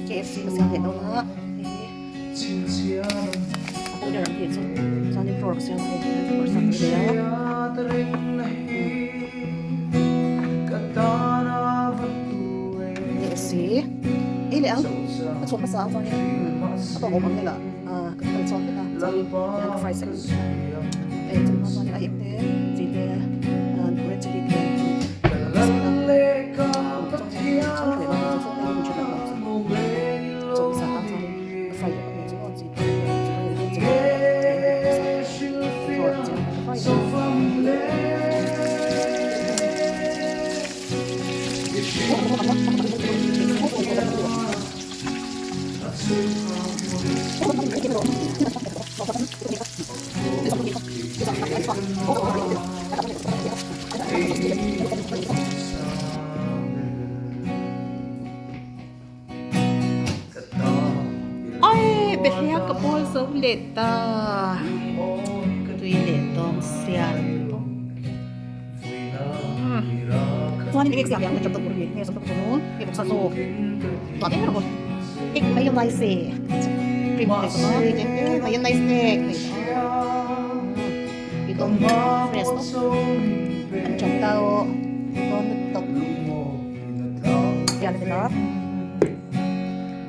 KFC ka siam leh dawn a hei a powder ang tih chu chuanin flour ka siam a hei kawr sam ka lei a. KFC ei leh ang ka chhuah hmasa ang chuanin a tawk awm ang nila ka kal chhuak vek a chuanin tihian ka fry sak hei chumi hma chuanin a eng te chi te red chilli te ka siam Oi Bethlehem ka pawl zo leh ta tui leh tawng sial bawk chuanin eng siam ang chapter hi nge chapter chu nge bawk sa zawk tuah eng rawh egg mayonnaise cream te chu mayonnaise egg Fresh an chawm ta aw dawn lutuk hian a ni ta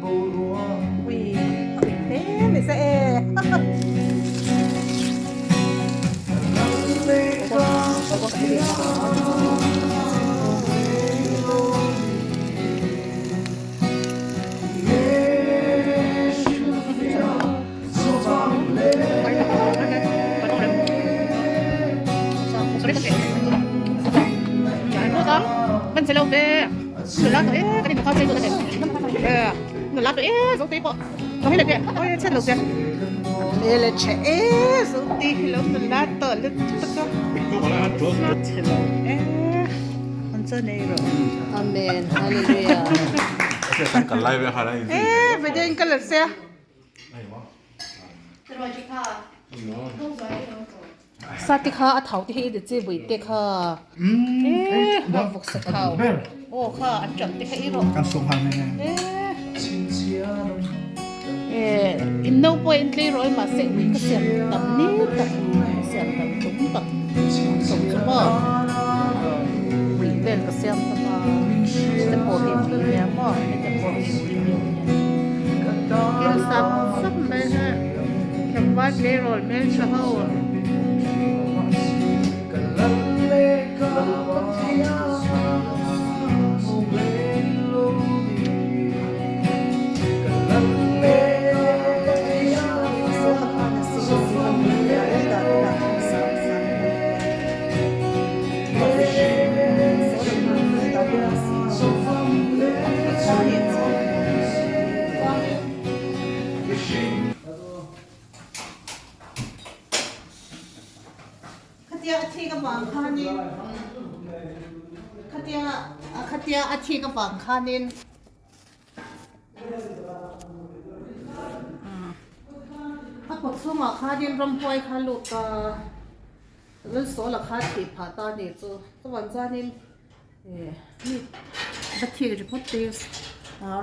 ui a ui hle mai se e Amen Hallelujah. Sa te kha a thau te hi i chi bui te kha e a vawk sa thau aw kha an ṭap te kha i rawh e in no pawh in tlei rawh mahse ui ka siam tam ni tak ka siam tam tum tak tum chu maw ui vel ka siam tam a te pawh hi ui nia maw hete pawh hi ui nia. Thil sap sap mai hi tlangval tleirawl hmeltha ho. Khatia a thik avang khanin khatia khatia a thik avang khanin a kawt chhungah khanin ramhuai kha lut a Lalsawla kha thih phah ta a nih chu chuvang chuanin eh mi va thik ringawt te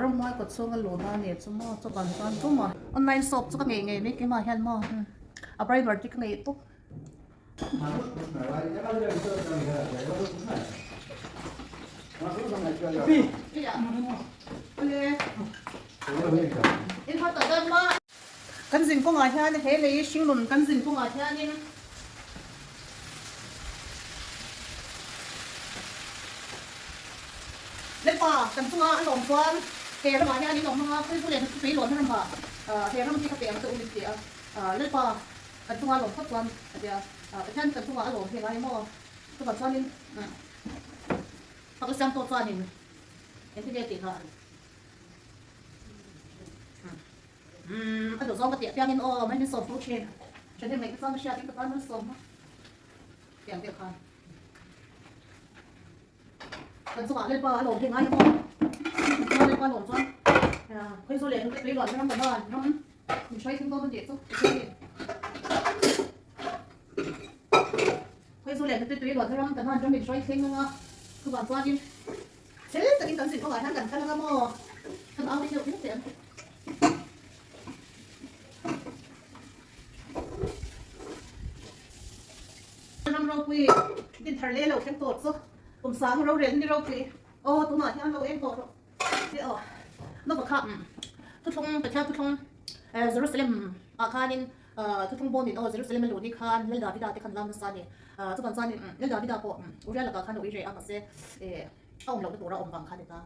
ramhuai kawt chhunga luhna a nih chu maw chuvang chuan tumah online shop chu ka ngei ngei mai keimah hian maw a primer te ka ngei tawp. Kan zin kawngah hian he lei hringnun kan zin kawngah hianin Lalpa kan chunga a lawm chuan he ramah hian in awm hmanga Khawizu leh Hnaptupui lawnna ramah he ram hi ka pe ang che u min ti a Lalpa kan chunga a lawm phawt chuan a ti a Pathian kan chunga a lawm hi ngai maw chuvang chuanin Pakistan pawh chuanin engtin nge tih kha A duh zawng ka tih apiangin aw mai min sawm fo thin. Thahnem ngaih te chuan ka hriat in ka tan malsawm a tiang deuh khan. Kan chungah Lalpa a lawm thei ngai emaw chuan Lalpa lawm chuan Khawizul leh Hnute tui luan ram kan ram min hruai thleng dawn a nih chu Khawizul leh Hnute tui luan ram kan ram min hruai thleng anga chuvang chuanin chhel takin kan zin kawngah hian kan kal anga maw kan au deuh deuh teh ang. thar leh lo thleng tawh chu kum sang rorel ni ropui aw tunah hian lo eng tawh rawh e aw Nova kha thuthlung Pathian thuthlung Jerusalem ah khanin thuthlung bawmin aw Jerusalem a luh ni khan Lal Davida te khan lam nasa a ni chuvang chuan Lal Davida pawh Uriah lakah khan a ui reh a mahse a awm lohna tura a awm vang khan ni ta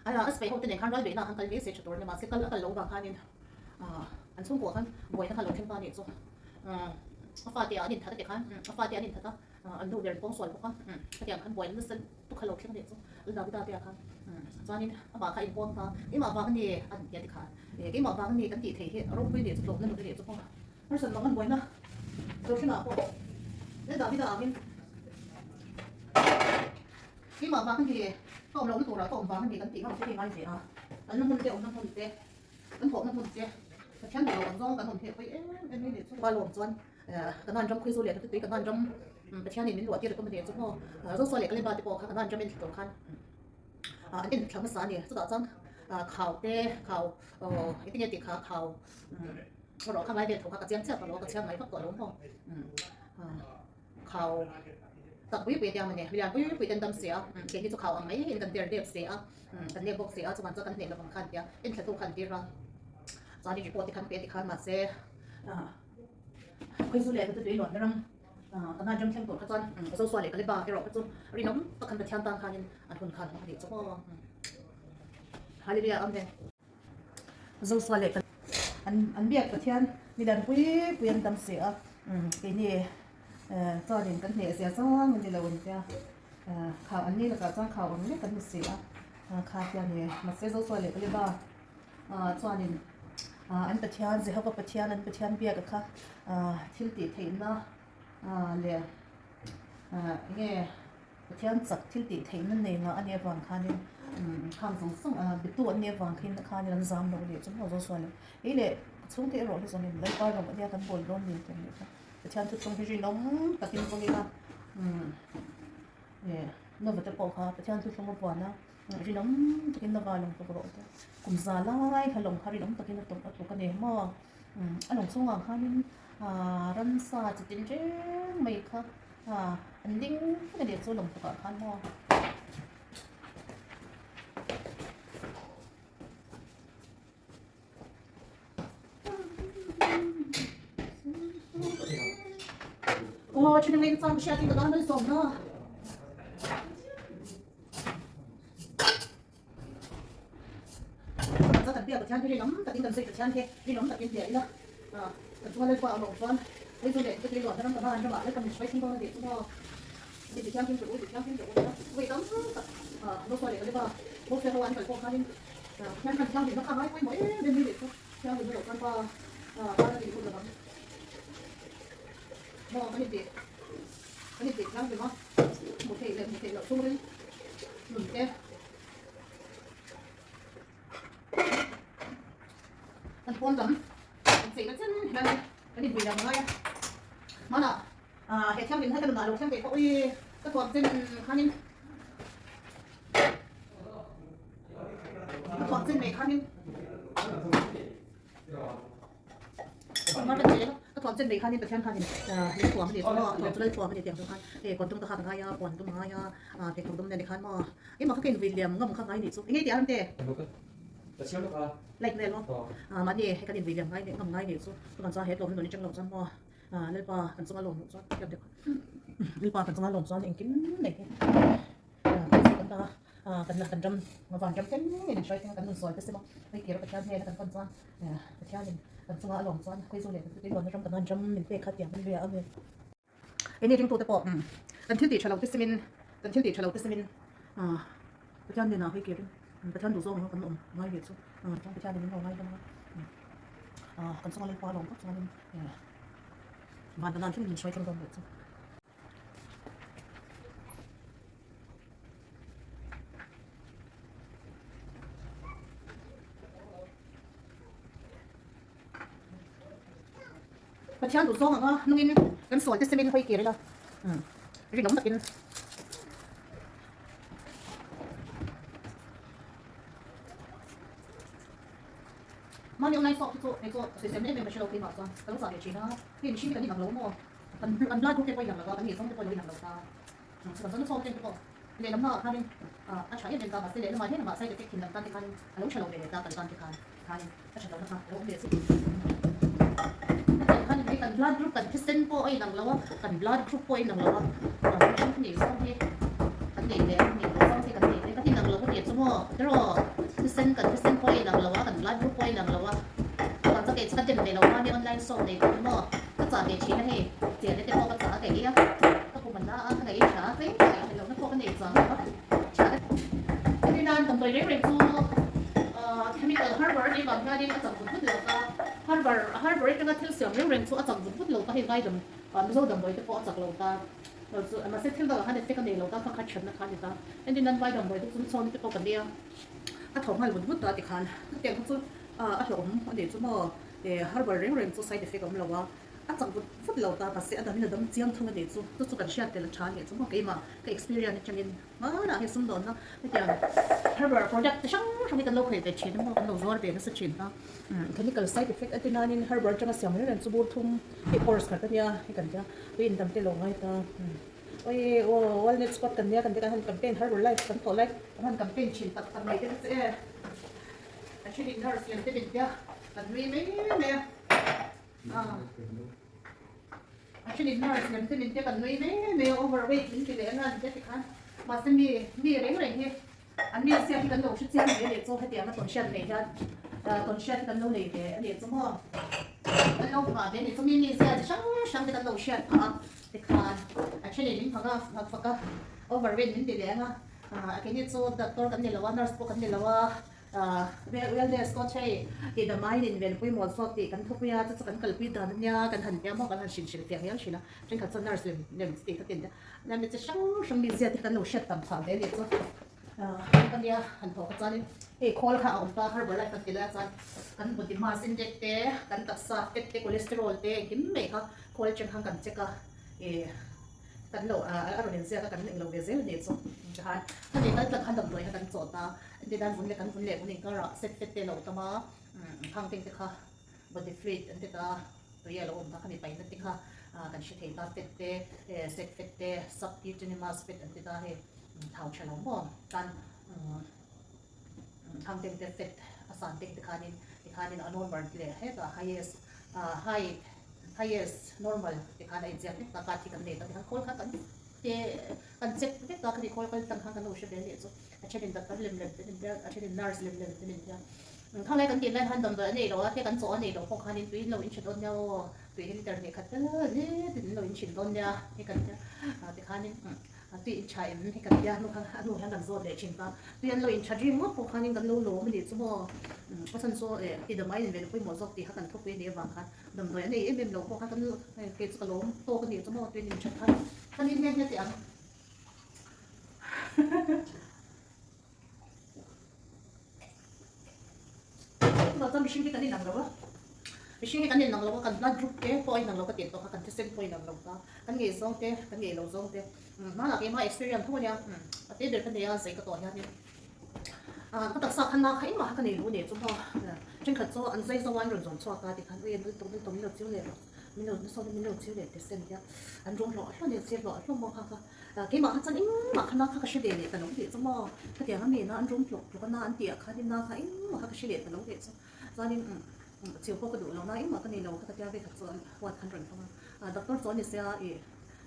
a sipai ho te nen khan ral beihna ah khan kal mai se tha tur a ni mahse kal a kal loh vang khanin an chhungkuah khan buaina kha lo thleng ta a nih chu. A fate ah an inthat a ti khan a fate an inthat a an nu ber an pawngsual bawk a khatiang khan buaina nasa lutuk kha lo thleng a nih chu Lal Davida te ah khan chuanin amah kha a inpuang ta keimah vang a ni an ti a ti khan keimah vang a ni kan tih theih hi a ropui nih chu tlawmna nun a nih chu pawh harsat vang an buaina lo thleng ah pawh Lal Davida angin keimah vang a ni ka awm lohna turah ka awm vang a ni kan tih ngam te hi ngai ve a an na hmun te awmna hmun te. Kan thawhna hmun che Pathian duh loh ang zawng kan awm theih pawih em em mai nih chu. Pa lawm chuan Kanan ram Khuizu leh Hnatutui Kanan ram Pathianin min luah tir a tum a nih chu maw. Joshua leh Kaleba te pawh kha Kanan ram en thla tur khan an en thla hmasa a ni. Chutah chuan khau te khau engtin nge tih kha khau erawh kha ngai vel tho kha ka chiang chiah tawh lo a ka chhiar ngai vak tawh lo maw. Khau tak pui pui a tia mawni, lian pui pui ten dam si a, kei hi chu khau ang mai in kan der dep si a, kan lek bawk si a, chuan chuan kan hneh lovang khan tia en thla tu khan tir a, chuan i report te khan pe ti khan mahse Khawizul leh Hnatutui luan ram kan han ram thleng tur kha chuan Joshua leh Kaleba erawh kha chu rinawm tak khan Pathian tan khanin an hun khan a nih chu maw. Hallelujah Amen. Zosual leh an biak Pathian midan pui pui an dam si a, keini chuanin kan hneh zia zang a ni lo an tia, khau an ni lakah chuan khau ang lek an ni si a, kha hian e mahse Zosual leh Kaleba chuanin an Pathian Jehova Pathian an Pathian biak a kha thil tih theihna leh enge Pathian chak thil tih theihna nei ngah a nih avang khanin khang zawng zawng a bitu an nih avang khin khanin an zam lo leh chu maw Joshua leh ei leh ka chhungte erawh hi zawngin Lalpa rawng a nia kan bawl dawn ni tih leh kha Pathian thuthlung hi rinawm takin vawng ila eh Nova te pawh kha Pathian thuthlung a buan a rinawm takin Nova lawng tluk rawh te kum za lai kha lawng kha rinawm takin a tluk a tluk a ni maw a lawng chhungah khanin ramsa chi tin reng mai kha. A, an ding vek a nih chu lawng tukah khan maw. Aw, thin ang chang hriat in ka tan mai sawm na. Kan biak Pathian hi rinawm takin kan sawi Pathian hi rinawm takin bia ila kan chunga Lalpa a awm chuan Aizawl leh Tui luahna ram Kanan ramah Lalpa min hruai thleng dawn a tih chu maw i ti thianghlim rawh u ti thianghlim rawh u tia vawi tam tak Joshua leh Kaleba Moses ho an kal pawh khanin Pathian khan thianghlimna kha a ngai pawimawh em em mai tih chu thianghlimna loh chuan pa pa na tih hun lovang maw kan intih kan intih thianghlim a hmuh theih leh hmuh theih loh chhungril nun te. Kan pawn lam kan chei na chen hian kan inbui lam ngai a hmanah ah he thianghlim hi ka nunah lo thleng ve pawh ui ka thuam chen khanin ka thuam chen mai khanin Ka thuam chen mai khanin Pathian khanin lei thuam a ni chu maw a thuam chu lei thuam a ni tiang chu khan hei kawn tum ka hak ngai a puan tum a ngai a pheikhawk dum nen khan maw engmah kha ka invui liam ngam kha ngai nih chu engei tih a ramte light vel maw mahni hei kan invui liam ngai ngam ngai nih chu chuvang chuan he tlawm hi nun atang lo chuan maw Lalpa kan chunga lawm loh chuan Lalpa kan chunga lawm chuan engkim mai hi kan ta kan kan ram van ram thleng in hruai thleng a kan nun sawi te sema hei kir Pathian hnena kan pan chuan Pathianin kan chunga a lawm chuan Khawizul leh kan tuiluanna ram kan han ram min pek kha tiang kan ria a ni. Enge ringtute pawh kan thil tih tha lo te simin kan thil tih tha lo te simin Pathian hnenah hei kirin Pathian duh zawng kan awm ngai ve chu chuan Pathianin min lo ngai hlawm a kan chunga Lalpa lawm tak chuanin van kan han thleng min hruai thleng dawn leh chu. Pathian duh zawng anga nungin kan sawi te semin hawi kir ila rinawm takin mahni online shop te chu hei chu sawisel em em ka hrelo keimah chuan ka lo zah ve thin a hei mihring hi kan inang lo maw. Kan an blood group te pawh inang lo a, kan nihzawng te pawh lo inang lo ta. Kan chuan chhawng te pawh lehlam hmaah khanin a tha em em ta mahse lehlamah hian amah side effect thin lam tan te khanin a lo tha lo ve leh ta kan tan te khan khanin a tha lohna kha a lo awm ve chu. Hetiang khanin hei kan blood group kan thisen pawh a inang lo a, kan blood group pawh a inang lo a, kan nei zawng hi kan nei leh a nei lo zawng hi kan nei leh kan inang lo a tia chu maw tiraw thisen kan thisen pawh a inang lo a kan blood group pawh a inang lo a chuvang chuan kei chu ka dem ve lo khan online shop nei tur maw ka chah ve thin a hei chian te pawh ka chah a ka ei a ka pum an la a ka ngaih tha a tlem ka ngaih lohna pawh ka nei chuang lo a tha ka heti nan damdawi reng reng chu chemical harbor a nih vang hianin a chak vut vut lo ta harbor harbor atanga thil siam reng reng chu a chak vut vut lo ta hei vai dam mizo damdawi te pawh a chak lo ta mahse thil dangah khan effect a nei lo ta kha kha thatna kha a ni ta entir nan vai damdawi te chu chhawng te pawh ka nia a thaw nghal vut vut ta tikhan hetiang kha chu a hlauhawm a nih chu maw harbor reng reng chu side effect a awm lo a a chak vut vut lo ta mahse a dam in a dam chiang thung a nih chu chu chu kan hriat tel a tha a nih chu maw keimah ka experience atangin hmanah hei sumdawnna hetiang harbor product chi hrang hrang hi kan lo khawih ve thin a maw kan lo zuar ve nasa thin a chemical side effect a ti nanin harbor atanga siam reng reng chu bur thum hei course khat a nia hei kan tia tui in dam te lo ngai ta. Oi aw walnut spot kan nia kan ti kan han campaign harbor life kan thawh lai kan han campaign thin tak tak mai te kha chu e a then in nurse lem te min tia kan nui mai mai a a then in nurse lem te min tia kan nui mai mai a overweight min ti leh anga an tia tikhan mahse mi mi reng reng hi an mi siam hi kan lo hre chiang ve a nih chu hetianga tawnhriat nei hian tawnhriat hi kan lo nei ve a nih chu maw kan lo nghah ve a nih chu mi mi zia chi hrang hrang te kan lo hriat phah a tikhan a then in min phang a fak a overweight min ti leh ang a keini chu doctor kan ni lo a nurse pawh kan ni lo a Wellness coach hei tih damaiin invenpui mawl zawk tih kan thupui a chu chu kan kalpui dan ania kan han tia maw kan han hrin hrilh fiah ngial thin a thenkhat chuan nurse lem lem chi tih kha tin nia mi chi hrang hrang mi zia te kan lo hriat tam phah ve anih chu ka nia han thawh kha chuanin hei khawl kha a awm ta herbal life kan ti lai a chuan kan body mass index te kan taksa fat te cholesterol te engkim mai kha khawl atang khan kan check a ih kan lo a rawn inziak a kan englo ve zel anih chu tikhan khami kal tlang khan damdawi kha kan chawt a Engti dan vun leh kan vun leh vun inkarah set fet te a lo tam a, khang teng te kha body fluid an ti ta a, tui a lo awm ta khami paihna te kha kan hre thei ta fet te set fet te subcutaneous fat an ti ta hei thau tha lo maw tan khang teng te fet a san teng te khanin tikhanin a normal leh hetah highest high highest normal tikhan a inziak vek ta card hi kan nei ta tikhan khawl kha kan te kan check vek ta khami khawl kal tlang khan kan lo hre ve leh chu. A thenin doctor lem lem te min tia, a thenin nurse lem lem te min tia. Khang lai kan tih lai khan damdawi a nei lo a, te kan chaw a nei lo pawh khanin tui in lo inchhe dawn nia aw, tui hi liter hnih khat tel zet in lo inchhin dawn nia hi kan tia. Tikhanin tui in tha em hi kan tia, hnu khan a hnu hian kan zawt leh thin ta. Tui an lo intha ring ngawt pawh khanin kan lo lawm a nih chu maw. A chhan chu ti damai in ven pawimawh zawk tih kha kan thupui a nih avang khan damdawi a nei em em lo pawh kha kan kei chu ka lawm tawk a nih chu maw tui an inthat khan. Khanin hian heti ang. Chuvang chuan mihring hi kan inang lo a, mihring hi kan inang lo a, kan blood group te pawh a inang lo ka tih tawh kha, kan thisen pawh a inang lo ta, kan ngei zawng te, kan ngei lo zawng te, hmanah keimah experience tho a nia, a te ber ka nei a, zei ka tawh hianin ka taksa khan na kha engmah kha ka nei lo a ni chu maw, thenkhat chu an zai zo a an rawn zawm chhuak a tikhan ui an riltawm riltawm min lo chiu leh rawh, min lo nasa min lo chiu leh ti sen tia an rawng hlawh hlawh nia chiu hlawh hlawh maw kha kha. Keimah kha chuan engmah kha na kha ka hre ve leh ta lo tih chu maw, khatiang a mi na an rum tlawk tlawk a na an tih ah khanin na kha engmah kha ka hre leh ta lo tih chu. Chuanin chiu pawh ka duh lo na engmah ka nei lo kha ka tia ve khat chuan huat khan rawn hmang a, doctor chu a ni sia ih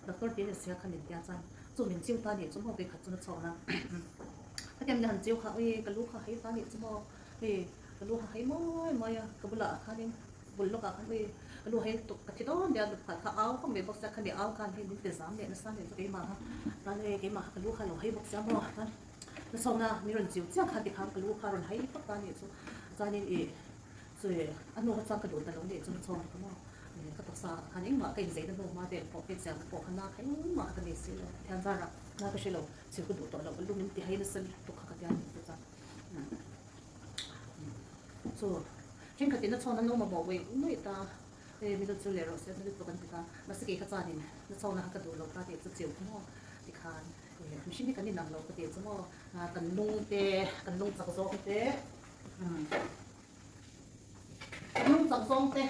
doctor ti a ni sia kha min tia chuan chu min chiu ta nih chu maw ve khat chu na chhuak na khatiang min han chiu kha ui ka lu kha hei ta nih chu maw hei ka lu kha hei mawi mawi a ka bulah khanin Bul lawkah khan ui ka nu hei tuk ka thi dawn nia nupha kha au vak mai bawk sia khami au khan hei min ti zam leh nasa nen chu keimah kha chuan hei keimah kha ka lu kha lo hei bawk sia maw chuan nasawmna min rawn chiu chiah kha tikhan ka lu kha rawn hei vak ta nih chu chuanin ih chui a hnu kha chuan ka duh ta lo nih chu nachhawng ka maw ka taksa ah khan engmah ka inzei na hnu hma vel pawh ka inziah na pawh kha na kha engmah kha ka nei si lo thian zarah na ka hre lo chiu ka duh tawh lo ka lu min ti hei nasa lutuk kha ka tia nih chu chuan Chu thenkhat in a chhawn an lo mamawh uih uih ta, hei mi chu leh rawh se chu lutuk an ti ta, mahse kei kha chuanin na chhawn a ka duh lo ta tih chu chiu maw tikhan mihring hi kan inang lo ka tih chu maw kan lung te kan lung chak zawng te kan lung chak zawng te.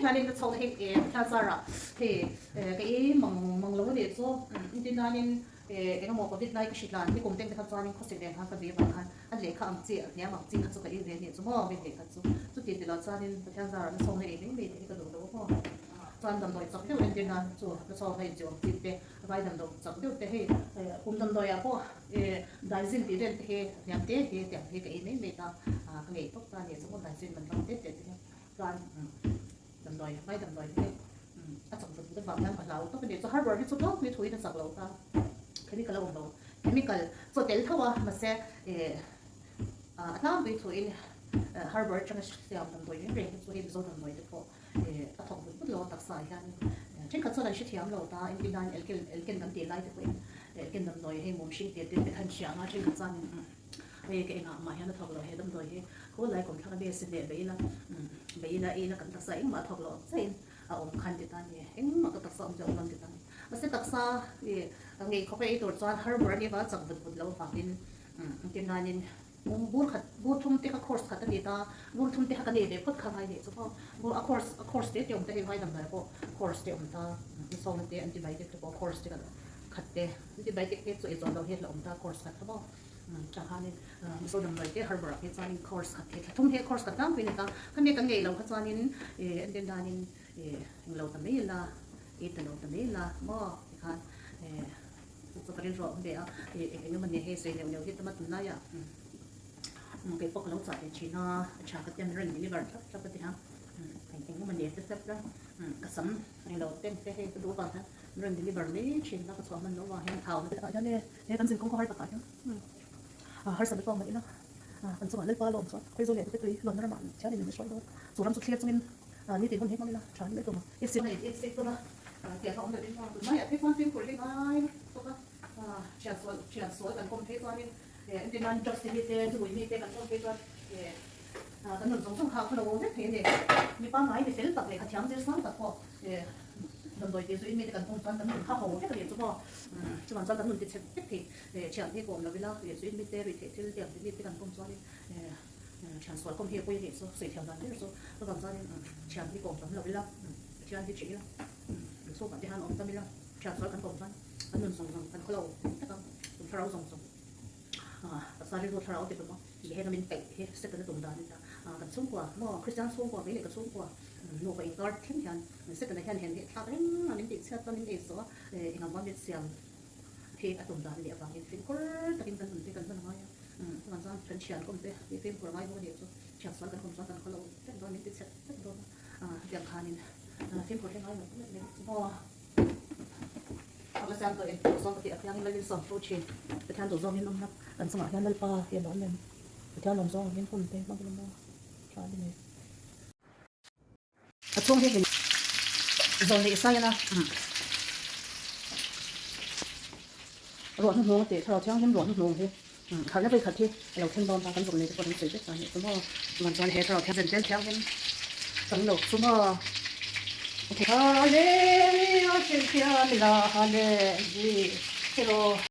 hianin ka chho na hei thla zarah hei ka i mang mang lo anih chu engtin nanin engemaw covid lai ka hrilh dan nikum teng te kha chuanin khawsik nen khan ka bih avang khan a lehkha ang chi a hniam ang chi kha chu ka ei ve anih chu maw min lehkha chu chuti ti lo chuanin Pathian zarah na chho na ei mai mai te hi ka duh lo maw chuan damdawi chak deuh entir nan chu na chho na inchi awm chi te vai damdawi chak deuh te hei kum damdawiah pawh daizin tih vel te hi a hniam te hi tiang hi ka ei mai mai ta ka ngei tawp ta anih chu maw daizin man ram te te te hi chuan damdawi vai damdawi te hi a chak vut vut avang hian ka hlau tawp a ni chu harbor hi chu tlangpui thuin a chak lo ta chemical a awm lo chemical chaw tel tho a mahse a tlangpui thuin harbor atanga siam damdawi reng reng hi chu hei mizo damdawi te pawh a thawk vut vut lo a taksa ah hian thenkhat chuan an hrethiam lo ta engtin nan elken elken kan tih lai te pawhin elken damdawi hei mum hring tir te te khan hria anga thenkhat chuanin hei ka engah mah hian a thawk lo he damdawi hi khaw lai kawm thlak a mi si hneh bei ila bei ila ei ila kan taksa engmah a thawk lo ang chiahin a awm khan ti ta ni engmah ka taksa awm chu a awm lo ti ta ni mahse taksa ih ngei khawp a ei tur chuan harbor a nih avanga chak vut vut lo avangin engtin nanin Bur khat, bur thum te kha course khat a ni ta, bur thum te kha ka nei ve phawt kha ngai nih chu maw, bur a course a course te te awm ta hei vai damdawi pawh course te awm ta, sawma te antibiotic te pawh course te khat te, antibiotic te chu ei zawh loh hi a hlauhawm ta course khat kha maw, tah khanin mizo damdawi te harbor ah phei chuanin course khat te thla thum he course khat tlangpui a ni ta, khami kan ngei loh kha chuanin ih en danin ih englo ta mai ila, ei ta lo ta mai ila maw tikhan ih. Chu chu ka rilru a awm ve a, ih eng eng emawni hei sawi neuh neuh hi tuma tunlaiah umm kei pawh ka lo chah ve thin a, a tha ka ti a, min rawn deliver thlap thlap a ti a, umm eng eng emawni te step la umm ka sam englo ten te hei ka duh avang hian min rawn deliver mai thin a, ka chhuah hman loh avang hian thau na te ah hian e he kan zinkawng khaw har takah hian umm harsat na tawk mai ila kan chungah Lalpa lawm chuan Khawizawh leh te tui luanna ramah thian in min hruai dawn chu ram chu thlir chungin ni tih hun hi hmang ila tha ni mai tur i sim i sim tur a tiang a awm loh in maw tunlaiah phei chuan fimkhur hi ngai tawk a thian sual thian sual kan kawm phei chuanin entir nan drugs te mi te zurui mi te kan kawm phei chuan kan nun zawng zawng kha a lo vek thei a ni mi pangngai mi fel tak leh kha thiam zir sang tak pawh damdawi tih zuin mi te kan kawm chuan kan nun kha ho vek a ni chu maw chuvang chuan kan nun ti chhe vek thei thian hi kawm lo ila zuin mi te ruihtheih thil tiang ti mi te kan kawm chuanin Thian sual kawm hi a pawi a nih chu, sawi thiam dan ber chu chuvang chuanin thian hi kawm tam lo ila, thian hi ṭih ila, an chhungah te hian awm tam ila, thian sual kan kawm chuan kan nun zawng zawng kan khaw lo tak ang, kan thlarau zawng zawng taksa rilru thlarau ti hlawm a, tih hian min peih hi Satan a tum dan a ni ta, kan chhungkua maw Kristian chhungkua kei leh ka chhungkua nupa inkar thleng hian Satan a hian hen hi thlak reng a min tihchhiat chuan min ei zawh a, engah maw min siam hi a tum dan a nih avangin fimkhur takin kan nun te kan hman a ngai a. Chuvang chuan kan thian kawm te tih fimkhur ngai bawk a nih chu thian sual kan kawm chuan kan khaw lo vek dawn min ti chhet vek dawn a hetiang khanin fimkhur hi ngai lo vek mai chu maw. Ka siam tawh in duhzawng ka tih a thiangin Lalin sawm fo thin Pathian duhzawngin awmna kan chungah hian Lalpa hi a lo awm em Pathian lawm zawng angin hun te hmang ila maw tha a ni mai. A chhung hi hlim zawn leh sai a na. Ruah hnuhnung a tih thlarau thianghlim ruah hnuhnung hi khalhna vei khat hi a lo thleng dawn ta kan zawm nei te pawh an sawi vek ta nih chu maw. Chuan chuan he thlarau thianghlim tel thianghlim tam lo chu maw. Hallelujah, hrilhfiah mila hallelujah. Hello.